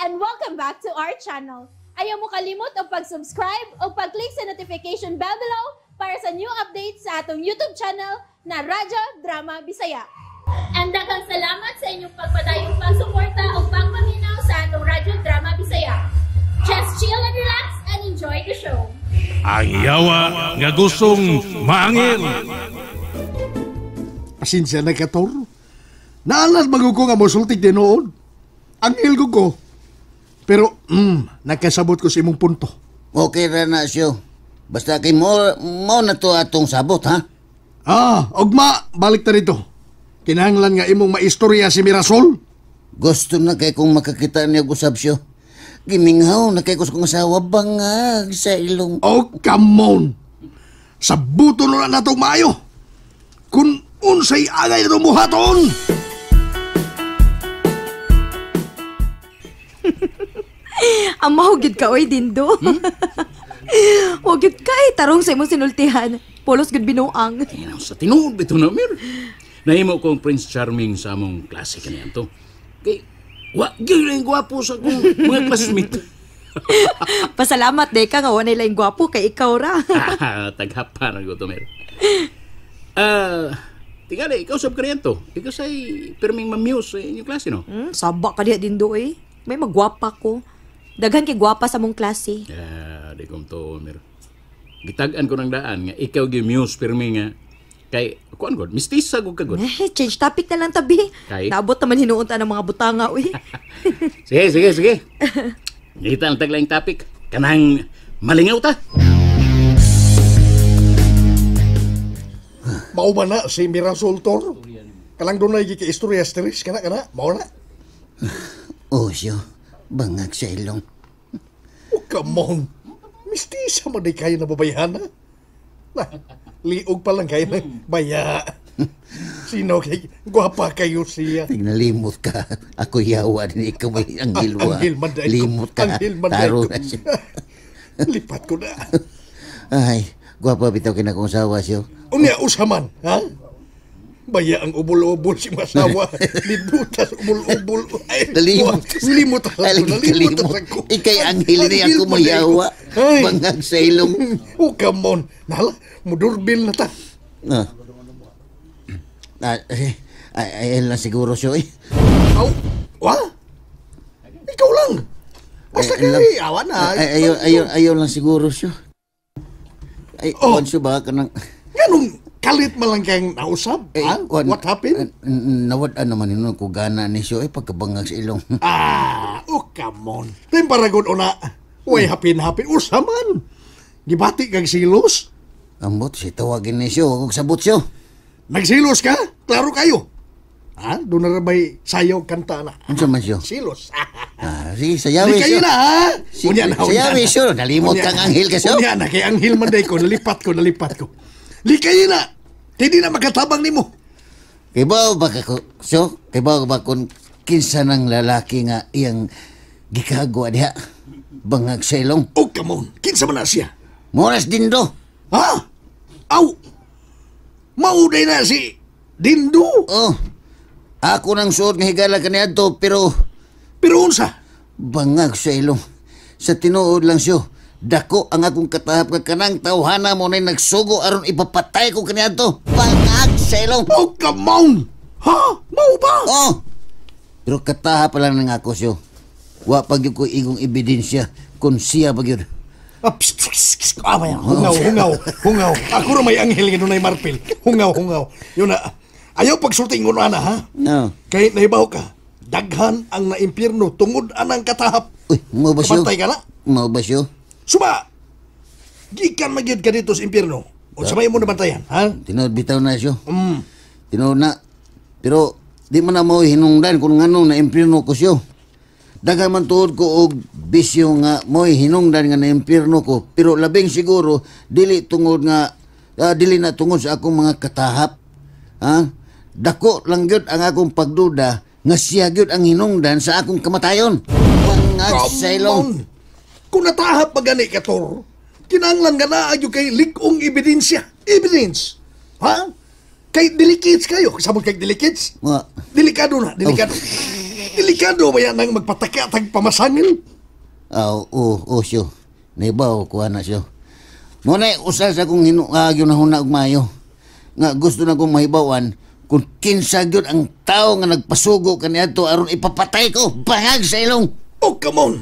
And welcome back to our channel. Ayaw mo kalimot og pag-subscribe o pag-click sa notification bell below para sa new updates sa atong YouTube channel na Radyo Drama Bisaya. And daghang salamat sa inyong pagpadayong pagsuporta o pagpaminaw sa atong Radyo Drama Bisaya. Just chill and relax and enjoy the show. Ang yawa nga gustong maangil. Pasensya na ka, Tor. Naalas bago ko nga mosultik tinuod. Anghel ko ko. Pero, nakasabot ko sa imong punto. Okay ra na siyo. Basta kay mo, mo na to atong sabot, ha? Ah, ugma, balik ta rito. Kinahanglan nga imong maistorya si Mirasol. Gusto na kay kong makakita niya usab siyo. Giminghaw na kay ko sa kong asawa, bangag sa ilong. Oh, come on. Sabuto na natong maayo. Kung unsay angay na buhaton. Amaw gyud ka oy Dindo. Wa gyud ka eh, tarong sa imong sinultihan. Polos gyud binuang. Ay, sa tinuod bitaw na, Mir. Nahimo ko ang Prince Charming sa among klase kaniya to. Kay, wa gyud ang gwapo sa akong mga classmate. Pasalamat de ka nga wa nila yung gwapo kay ikaw ra. Taghapa na ko to, Mir. Ah, tingali, ikaw sab kaniya to. Ikaw say pirming mamuse sa inyong klase, no? Saba ka diha Dindo eh. May magwapa ko. Daghan kay gwapa sa mong klase. Ah, di ko to, Mir. Gitag-an ko ng daan nga ikaw gyud muse pirmi nga kay kuan god, mistisa gud ka god. Eh, change topic na lang tabi. Kay? Naabot naman hinuon ta ng mga butanga uy. Sige, sige, sige. Ngita ang taglaing topic. Kanang malingaw ta. Mao ba na si Mirasol, Tor? Kalang dunay gikaistorya stress kana kana, mao na. Oh, siyo. Bangag sa ilong. Oh, come on. Mistisa man di kayo na babayhana. Na, liog pa lang kayo na baya. Sino kay gwapa kayo siya. Tingnalimot ka. Ako yawa din ikaw may anghel wa. Anghel man dahil ko. Limot ka. Anghel man dahil Taro ko. na siya. Lipat ko na. Ay, gwapa bitaw kinakong sawa siyo. Unya usaman, ha? Baya ang ubol-ubol si masawa. Libutas ubol-ubol. Ay, Nalimot. Limot ako. Ay, Nalimot kalimot. ako. Ikay anghel ni ako Anghel man dahil ko. mayawa. Ay. Bangag sa ilong. Oh, come on. Nala, mudurbil na ta. Ah. Ah, eh, ay, ay, lang siguro siyo eh. Aw, wa? Ikaw lang. Basta Ay, kay, awa na. Ay, ayaw, ayaw, ayaw lang siguro siyo. Ay, Oh. oh. Siyo ba ka nang... Ganong kalit man lang kayang nausab? Eh, Ha? kuwan- What happened? Nawad-an naman yun ko gana ni siyo eh, pagkabangag sa ilong. Ah, oh, come on. Temparagon una. Uy, hapin-hapin. Usaman. Gibati kag silos. Ambot, si tawagin ni siyo, wag sabot siyo. Nagsilos ka? Klaro kayo. Ha? Doon na ba'y sayaw kanta na? Unsa man siyo? Silos. Ah, sige, sayawi Di kayo siyo. na, ha? Si- Unya na, unya sayawi na. siyo. Nalimot Unya kang na. anghel ka siyo. Unya na, kay anghel man day ko. Nalipat ko, nalipat ko. Likayo na. Kay di na makatabang nimo. Kay ba ba ka ko, siyo? Kay ba ba kung kinsa ng lalaki nga iyang gikagwa diha? Bangag sa ilong. Oh, come on. Kinsa man na siya? Moras Dindo. Ha? Aw! Mauday na si Dindo. Oh. Ako nang suot nga higala kaniadto pero Pero unsa? bangag sa ilong. Sa tinuod lang siyo. Dako ang akong katahap nga kanang tawhana mo na nagsugo aron ipapatay ko kaniadto. Bangag sa ilong. Oh, come on! Ha? Mao ba? Oh. Pero katahap lang nang ako siyo. Wa pa gyud ko igong ebidensya kung siya pa gyud. Ah, psst, psst, psst. Ah, maya. Hungaw, hungaw, hungaw. Ako ra may anghel nga dunay marpil. Hungaw, hungaw. Yun na. Ayaw pagsulti ngon ana, ha? No. Kay nahibaw ka, daghan ang naimpierno tungod anang katahap. Uy, mo ba siyo? Kapantay ka na? Mo ba siyo? Suma! Gikan magyud ka dito sa impierno. O sa may mo nabantayan, ha? Tinuod bitaw na siyo. Tinuod na. Pero di man na mo hinungdan kung nganong naimpierno ko siyo. Daghan man tuod ko og bisyo nga mo'y hinungdan nga naimpierno ko. Pero labing siguro dili tungod nga dili na tungod sa akong mga katahap. Ha? Dako lang gyud ang akong pagduda nga siya gyud ang hinungdan sa akong kamatayon. Bangag sa ilong. on! Kung natahap pa gani ka, Tor, kinahanglan nga naa gyud kay lig-ong ebidensya. Evidence. Ha? Kay delikits kayo. Sabot kay delikits? Mga Delikado na, delikado. Delikado ba yan ang magpataka tag pamasangil? Oo, siyo. Naibaw ko na siyo. Muna usa sa akong ginahuna og maayo. Nga gusto na kong mahibawan kung kinsa gyud ang tao nga nagpasugo kaniadto aron ipapatay ko bahag sa ilong. Oh, come on.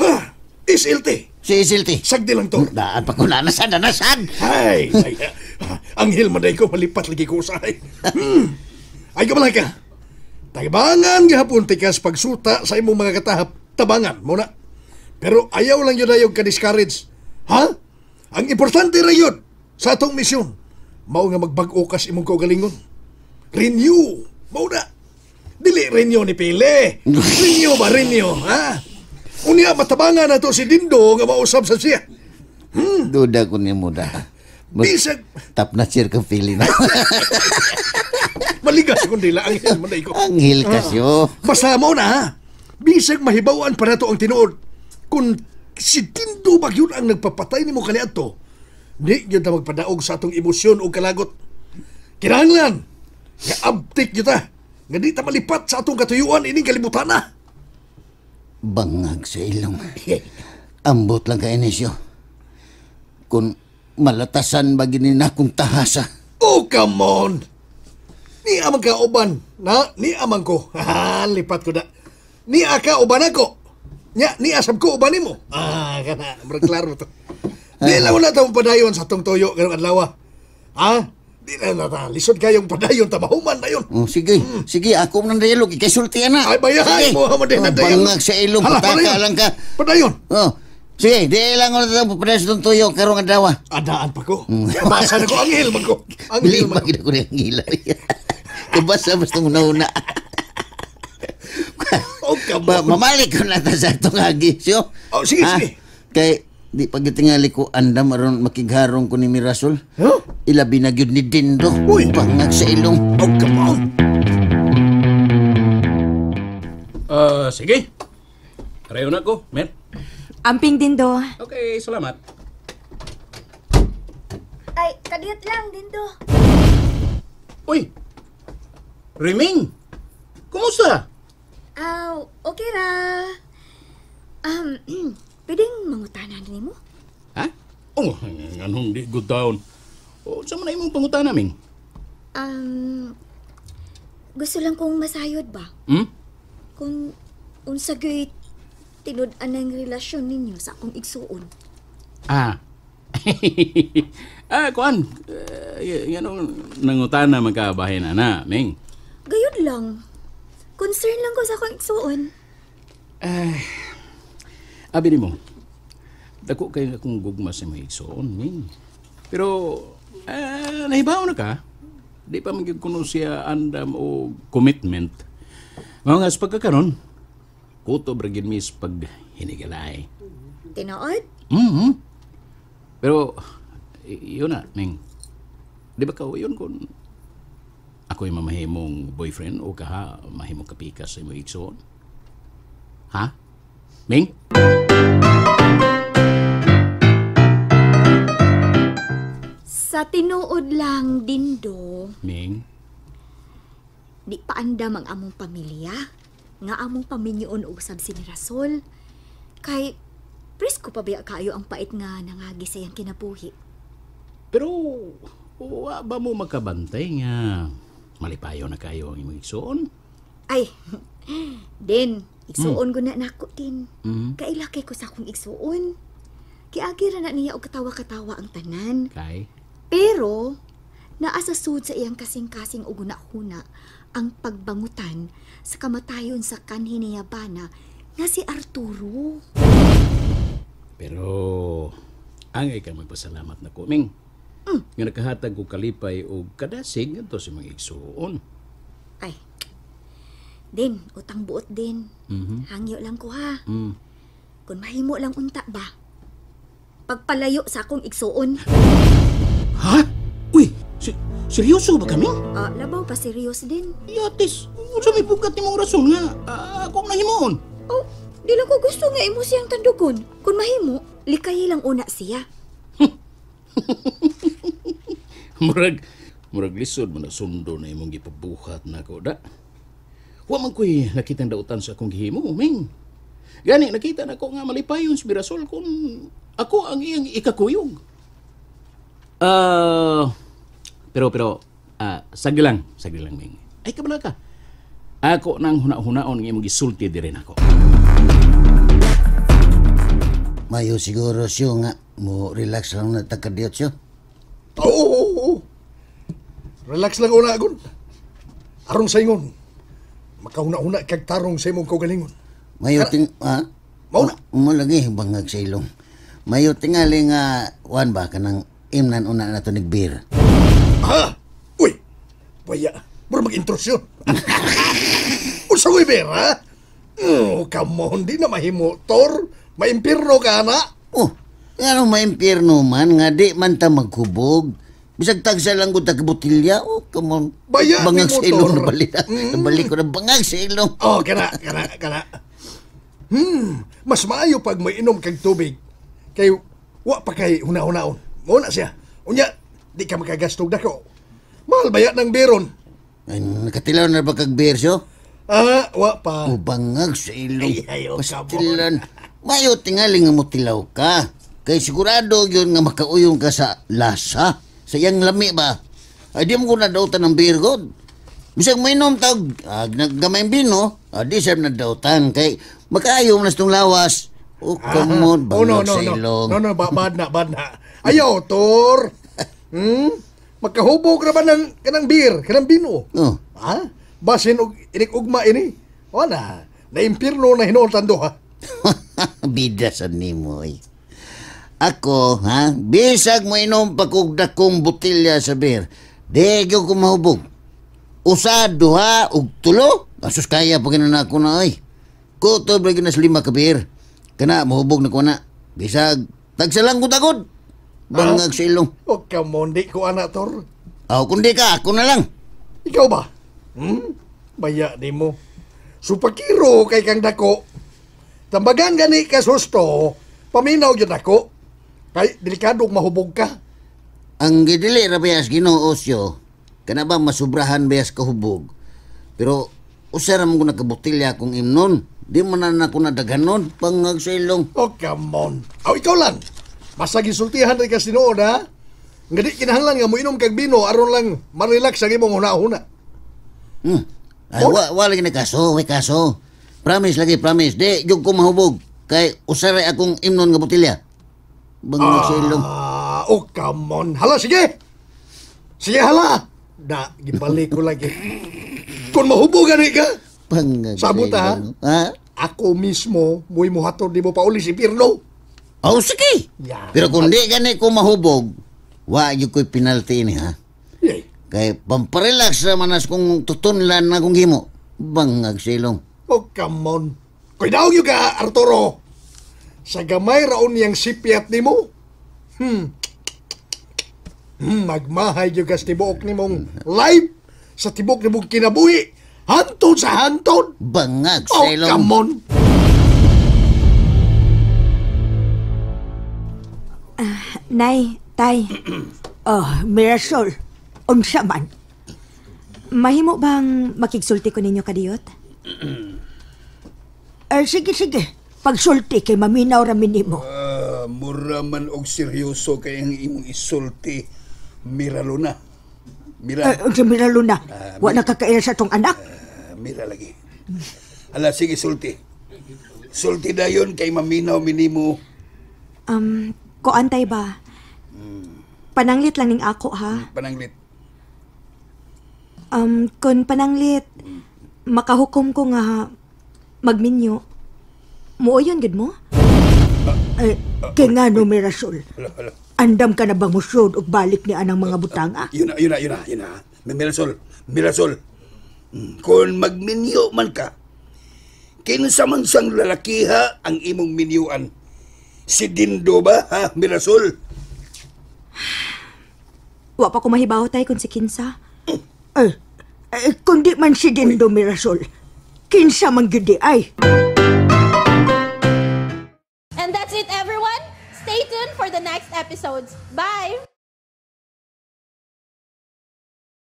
Ha? SLT. Si SLT. Sagdi lang to. Daan pa ko nanasan, nanasan. Ay, ay, anghel man ko malipat lagi ko usahay. Ay, kamalay ka. Tabangan gihapon tikas pagsuta sa imong mga katahap. Tabangan muna. Pero ayaw lang yun ayaw ka-discourage. Ha? Ang importante ra yun sa atong misyon. Mao nga magbag-o kas imong kaugalingon. Renew. Mao na. Dili renew ni Pili. Renew ba renew? Ha? Unya matabangan na to si Dindo nga mausab sa siya. Duda ko niya mo da. Bisag Tap na cheer ka Pili na. Maligas kung dila anghel man ko. Anghel kasyo. Basta mo na ha. Bisag mahibawan pa nato ang tinuod. Kung si Dindo ba yun ang nagpapatay nimo kaniadto, di yun ta magpadaog sa atong emosyon o kalagot. Kinahanglan nga abtik yun ta. Nga di ta malipat sa atong katuyuan ining kalibutan na. Bangag sa ilong. Ambot lang ka Inesyo. Kung malatasan ba gini na kung tahasa. Oh, come on! Ni amang ka uban, na ni amang ko. Ha, lipat ko na. Ni aka uban ako. Nya, ni asab ko uban nimo. Ah, kana, murag klaro to. Di lang wala tong padayon sa tong toyo karong adlaw. Ha? Di na ta lisod kayong padayon ta mahuman na yun. Oh, sige, sige, ako man dialog kay sultian na. Ay bayahay mo man din Oh, bangag sa ilong, pataka lang ka. Padayon. Oh. Sige, di lang wala tong padayon sa tong toyo karong adlaw. Adaan pa ko. Basa na ko anghel man ko. Bili Anghel man ba gid ko ni anghel. Kubasa basta una-una. Oh, come on. Mamalik ko na ta sa atong agi. Siyo? Oh, sige, sige. Kay di pa gitingali ko andam aron makigharong ko ni Mirasol. Huh? Ilabi na gyud ni Dindo. Uy! Bangag sa ilong. Oh, come on. Sige. Pareho na ko, Mer. Amping Dindo. Okay, salamat. Ay, kadiyot lang Dindo. Uy! Riming! Kumusta? Aw, okay ra. Pwedeng mangutana nimo? Ha? Oh, anong di good down. O, saan man na imong pangutana, Ming? Gusto lang kong masayod ba? Hmm? Kung unsa gyud tinud-an ang relasyon ninyo sa akong igsuon. Ah. Kuan. Yan nangutana magkabahin na na, Ming. Gayud lang. Concern lang ko sa akong igsuon. Abi nimo. Dako kay akong gugma sa mga igsuon, Ming. Pero nahibaw na ka. Di pa man gyud kuno siya andam o commitment. Mao nga sa pagkakaron, kutob ra gyud mi sa paghinigalay. Tinuod? Mm-hmm. Pero yun na, Ming. Di ba ka yun kung ako'y mamahimong boyfriend o kaha mahimong kapikas sa imong igsoon? Ha? Ming? Sa tinuod lang, Dindo, Ming? di pa andam ang among pamilya. Nga among paminyoon usab si Mirasol. Kay, presko pa biya kayo ang pait nga nangagi sa iyang kinabuhi. Pero, wa ba mo magkabantay nga malipayo na kayo ang imong igsoon? Ay, din, igsuon ko na nako din. Mm. Kailaki ko sa akong igsuon. Kiagi ra na niya og katawa-katawa ang tanan. Kay? Pero, naa sa sud sa iyang kasing-kasing og huna-huna ang pagbangutan sa kamatayon sa kanhi niya bana nga si Arturo. Pero, angay ka magpasalamat na ko, Ming. Nga nakahatag ko kalipay o kadasig ngadto sa mga igsuon. Ay, din, utang buot din. Hangyo lang ko ha. Mm. Kung mahimo lang unta ba? Pagpalayo sa akong igsuon. Ha? Uy, seryoso ba kami? Labaw pa serious din. Yatis, unsa may pugat nimong rason nga akong nahimuon? Oh, di lang ko gusto nga imo siyang tandugon. Kung mahimo, likayi lang una siya. Murag lisod man na sundo na imong gipabuhat nako da. Wa man ko'y nakitang dautan sa akong gihimo, Ming. Gani, nakita na ko nga malipayon si Mirasol kung ako ang iyang ikakuyog. Pero, sagdi lang, Ming. Ay, kabala ka. Ako nang huna-hunaon ng imong gisulti diri nako. Mayo siguro siyo nga, mo relax lang na takadiyot siyo. Oo. Relax lang una, agon. Aron sa ingon. Makahuna-huna kag tarong sa imong kaugalingon. Mayo ting ha? Mauna. Mo lagi bangag sa ilong. Mayo tingali nga wan ba kanang imnan una na to nig beer. Ha? Uy. Baya, mura mag-intrusyon. Unsa ko'y beer, ha? Oh, come on, di na mahimo, Tor. Maimpirno ka na. Oh, ngano maimpirno man nga di man ta maghubog. Bisag tagsa lang ko tagbutilya. Oh, come on. Baya bangag ni sa ilong motor. nabalik. Nabalik ko na bangag sa ilong. Oh, kana. Mas maayo pag may inom kag tubig. Kay wa pa kay huna-hunaon. Muna siya. Unya, di ka makagastog dako. Mahal baya ng beron. Ay, nakatilaw na ba kag beer siyo? Ah, wa pa. O bangag sa ilong. Ay, oh, Pastilan. Mayo tingali nga motilaw ka. Kay sigurado yun nga makauyong ka sa lasa. Sa iyang lami ba? Ay, di mo ko nadautan ng beer god. Bisag mainom tag, naggamay bino, di siya nadautan. Kay makaayo mo na sa itong lawas. O, come on, Oh, no, bangag no, sa no. ilong. No, bad na. Ayaw, Tor. Magkahubog ra ba ng kanang beer, kanang bino? Oh. Ha? Basin og inig-ugma ini. Wala. Naimpirno na hinuon tando, ha? Bida sa nimo, eh. Ako, ha? Bisag mo inom pa kog dakong botelya sa beer. Di gyud ko mahubog. Usa, duha, ug tulo. Asus kaya pa na ako na, ay. Kutob lagi na sa 5 ka beer. Kana, mahubog na ko na. Bisag, tagsalang ko tagod. Bangag sa ilong. O, come on, di ko ana, Tor. Aw, kundi ka, ako na lang. Ikaw ba? Baya di mo. Supakiro kay kang dako. Tambagan gani ka susto, paminaw yun ako. Kay delikado mahubog ka. Ang gidili ra bayas Ginoo siyo. Kana ba masubrahan bayas kahubog. Pero usa ra man ko nakabotelya akong imnon. Di man na ako nadaghanon pangag sa ilong. Oh, come on. Aw, ikaw lang. Basta gisultihan rin ka sinuod, ha? Nga di kinahanglan nga moinom kag bino aron lang ma-relax ang imong huna-huna. Ay, wa lagi na kaso, way kaso. Promise lagi, promise. Di jud ko mahubog. Kay usa ra akong imnon nga botelya. Bangag sa ilong. Oh, come on. Hala, sige. Sige, hala. Da, gibalik ko lagi. Kung mahubog gani ka, Bangag sa sabot, ha? ilong. Ha? Ako mismo, mu'y muhatod di mo pauli si Pirlo. Oh, sige. Yeah. Pero kung di gani ko mahubog, wa gyud ko'y penalty ini, ha? Yay. Kay pamparelax naman as kung tutunlan na kung himo. Bangag sa ilong. Oh, come on. Koy daog yun ka, Arturo. Sa gamay raon niyang sipyat nimo. Magmahay yun ka sa tibuok nimong life, sa tibuok nimong kinabuhi. Hantod sa hantod. Bangag sa Oh, ilong. come on. Nay, tay. Oh, Mirasol, unsa man? Mahimo bang makigsulti ko ninyo kadiyot? Sige, sige. Pagsulti kay maminaw ra minimo. Mura man og seryoso kay ang imong isulti, Miraluna. Mira. Unsa Miraluna? Wa nakakaila sa tong anak? Mira lagi. Ala, sige, sulti. Sulti dayon kay maminaw minimo. Koantay ba? Pananglit lang ning ako, ha? Pananglit. Kung pananglit, makahukom ko nga magminyo. Muoyon gud mo? Kay ngano, Mirasol? Hala. Andam ka na bang musod og balik ni anang mga butanga? Yun na. Mirasol. Kung magminyo man ka, kinsa man sang lalakiha ang imong minyuan? Si Dindo ba, ha, Mirasol? Wa pa ko mahibaw tay kung si kinsa. Kung di man si Dindo, Mirasol, kinsa man gyud di ay. And that's it, everyone. Stay tuned for the next episodes. Bye!